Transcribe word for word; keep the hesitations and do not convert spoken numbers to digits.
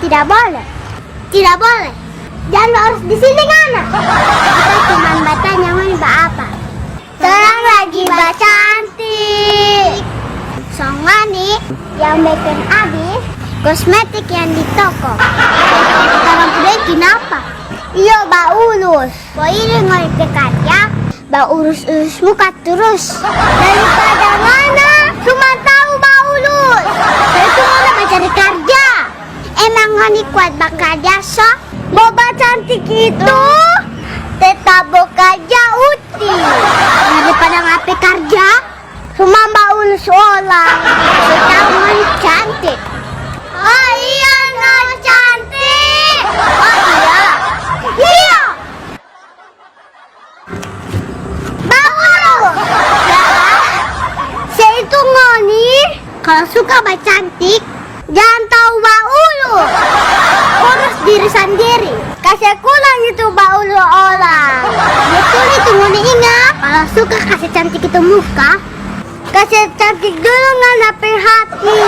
Tidak boleh. Tidak boleh. Jangan baurus di sini ngana. Kita cuma batanya ngoni baapa. Torang lagi bacantik. So ngoni yang beking abis kosmetik yang di toko. Torang pe duit kenapa? Iyo, baurus. Baini ngoni pe karja, baurus-urus muka terus. Daripada ngana cuma tau baurus. Itu ngana bacari karja. Emang ngoni kuat bakarja, so? Mo bacantik itu tetap bakarja uti. Daripada ngana pe karja cuma baurus orang. So tau ngoni cantik. Oh iya, ngoni cantik. Oh iya. Iya. Baurus. Se itu ngoni, kalu suka bacantik, jangan tau baurus. Urus diri sandiri. Kase kulang itu baurus orang. Betul itu ngoni inga, kalu suka kase cantik itu muka, kase cantik dulu ngana pe hati.